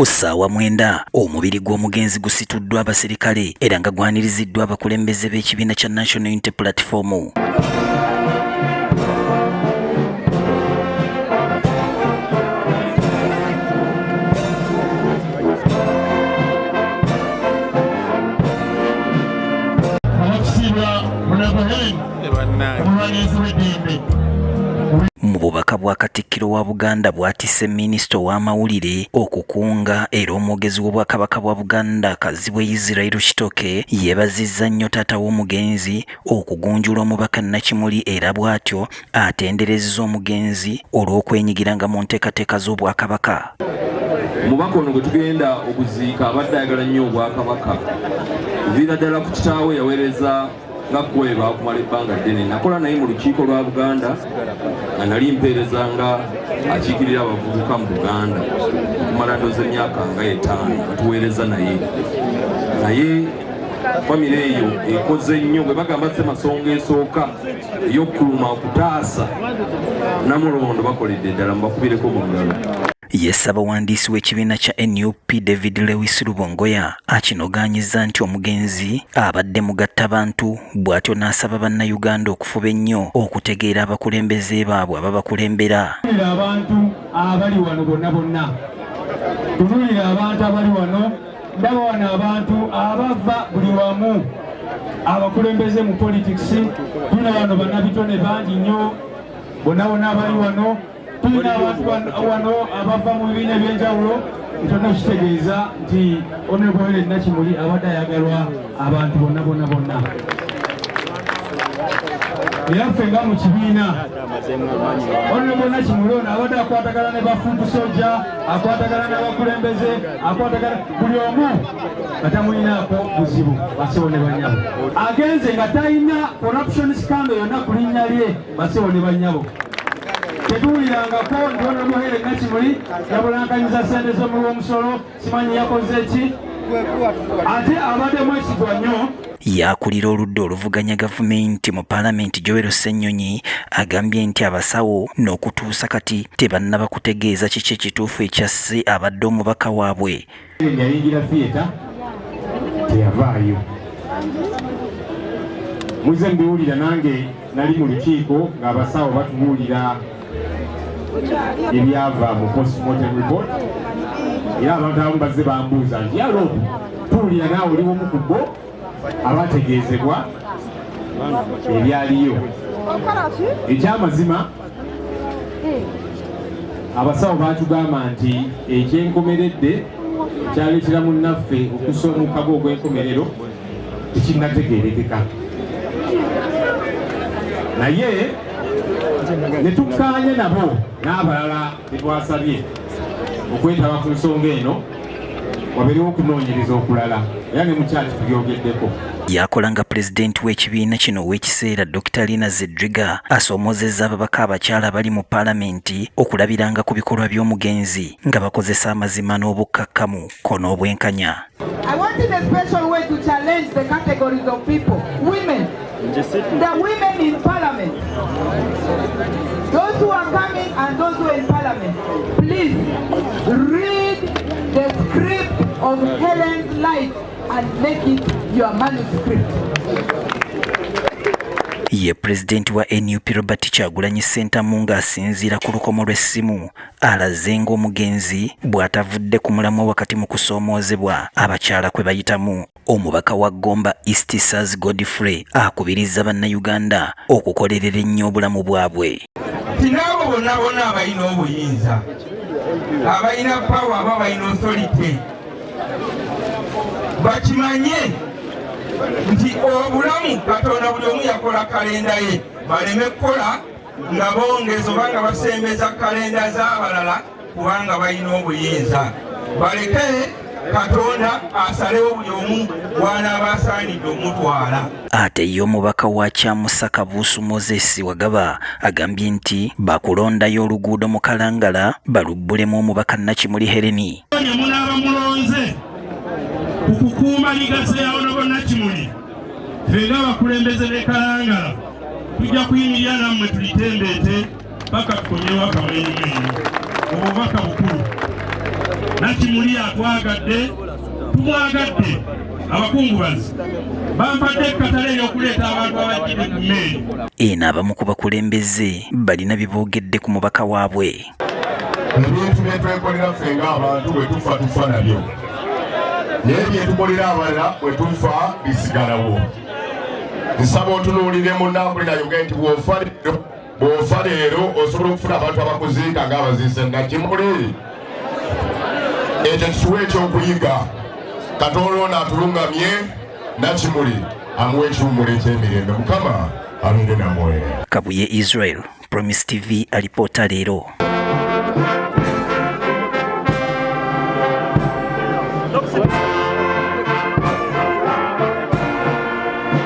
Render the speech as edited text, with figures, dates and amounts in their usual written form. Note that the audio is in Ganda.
Ku ssaawa 9 omubiri gw'omugenzi gusituddwa abaserikale era nga gwaniriziddwa abakulembeze b'ekibiina kya National Unity Platform. Mu bubaka bwa Katikkiro wa Buganda bw'atisse minisita ow'amawulire okukunga era omwogezi w'Obwakabaka bwa Buganda Kazibwe Israel Kitoke yeebazizza nnyo taata w'omugenzi okugunjula omubaka Nakimuli era bw'atyo atenderezza omugenzi olw'okwenyigiranga mu nteekateeka z'Obwakabaka. Omubaka ono gwe tugenda okuziika abadde ayagala nnyo Obwakabaka kuviira ddala ku kitaawe yaweereza nga Kweba okumala ebbanga ddene. Nakola naye mu lukiiko lwa Buganda nga nali mpeereza nga akiikirira abavubuka mu Buganda okumala ndooza emyaka nga 5 nga tuweereza naye. Naye famire eyo ekoze nnyo bwe bagamba Ssemasonga esooka ey'okukuuma okutaasa Namulondo bakoledde ddala mubakubireko mu ngalo. Ye ssabawandiisi w'ekibiina kya NUP David Lewis Rubongoya akinogaanyizza nti omugenzi abadde mugattabantu bw'atyo n'asaba bannayuganda okufuba ennyo okutegeera abakulembeze baabwe ababakulembera. Tunuulira abantu abali wano bonna bonna, tunuulira abantu abali wano, ndaba wano abantu abava buli wamu, abakulembeze mu politics, tulina wano bannabitone bangi nnyo bonna bonna abali wano. Tulina abantu wano abava mu bibiina eby'enjawulo, ekyo kitegeeza nti Honorable Hellen Nakimuli abadde ayagalwa abantu bonna bonna bonna. Era ffe nga mu kibiina Honorable Nakimuli ono abadde akwatagana ne bafuutu soja, akwatagana n'abakulembeze, akwatagana buli omu nga tamulinaako buzibu, bassebo ne bannyabo. Agenze nga talina corruption scandal yonna ku linnya lye, bassebo ne bannyabo. Tetuwulirangako nti Honorable Hellen Nakimuli yabulankanyiza ssente z'omuwi w'omusolo, simanyi yakoze ki, ate abadde mwesigwa nnyo. Yakulira oludda oluvuganya gavumenti mu paalamenti Joel Ssenyonyi agambye nti abasawo n'okutuusa kati tebannaba kutegeeza kiki ekituufu ekyasse abadde omubaka waabwe. Yayingira theatre teyavaayo. Muze mbiwulira nange nali mu lukiiko ng'abasawo batubuulira ebyava mu postmortem report, era abantu abamu bazze bambuuza nti yalo tuwulira naawe oli omu ku bo abategeezebwa ebyaliyo. Ekyamazima abasawo baatugamba nti ekyenkomeredde kyaleetera munnaffe okussa omukka gwe ogw'enkomerero tekinnategeerekeka, naye ne tukkaanya nabo n'abalala be twasabye okwetaba ku nsonga eno wabeerewo okunoonyereza okulala, era ne mu kyaki tubyogeddeko. Yakola nga pulezidenti w'ekibiina kino ow'ekiseera Dr. Lina Zedriga asoomozezza ababaka abakyala abali mu paalamenti okulabiranga ku bikolwa by'omugenzi nga bakozesa amazima n'obukkakkamu ko n'obwenkanya. I want in a special way to challenge the categories of people, women, the women in parliament, those who are coming and those who are in parliament, please read the script of Helen's life and make it your manuscript. Ye pulezidenti wa NUP Robert Kyagulanyi Ssentamu ng'asinziira ku lukomo lw'essimu alaze ng'omugenzi bw'atavudde ku mulamwa wakati mu kusoomoozebwa abakyala kwe bayitamu. Omubaka wa Gomba East Sars Godfrey akubirizza bannayuganda okukolerera ennyo obulamu bwabwe. N'abo bonna bonna abalina obuyinza, abalina power, aba balina authority, bakimanye nti obulamu Katonda buli omu yakola kalenda ye, baleme kukola nga bongeza oba nga basembeza kalenda z'abalala kubanga balina obuyinza. Baleke Katonda asalewo buli omu bw'anaaba asaanidde omutwala. Ate ye omubaka wa Kyamusa Kabuusu Moses Wagaba agambye nti bakulondayo oluguudo mu Kalangala balubbulemu omubaka Nakimuli Hellen. Ne munaaba mulonze ku kukuuma legacy ya Honorable Nakimuli, ffe ng'abakulembeze b'e Kalangala tujja kuyimirira nammwe tulitembeete paka tukomyewo akamwenyumwenyu. Obubaka bukulu. Nakimuli atwagadde, tumwagadde. Abakungubazi bampadde ekkatala ery'okuleeta abantu abajjidde ku mmeeri. Eno abamu ku bakulembeze balina bye boogedde ku mubaka waabwe. Ebintu bye twekolera ffe ng'abantu bwe tufa tufa nabyo, naye bye tukolera abalala bwe tufa bisigalawo. Nsaba otunuulire munnampulira yoge nti bw'ofa leero osobola okufuna abantu abakuziika ng'abaziise Nakimuli. Ekyo kituwa ekyokuyiga. Katonda ono atulungamye, Nakimuli amuwa ekiwummulo eky'emirembe. Mukama abeere namwe. Kabuye Israel, Promise TV, alipoota leero.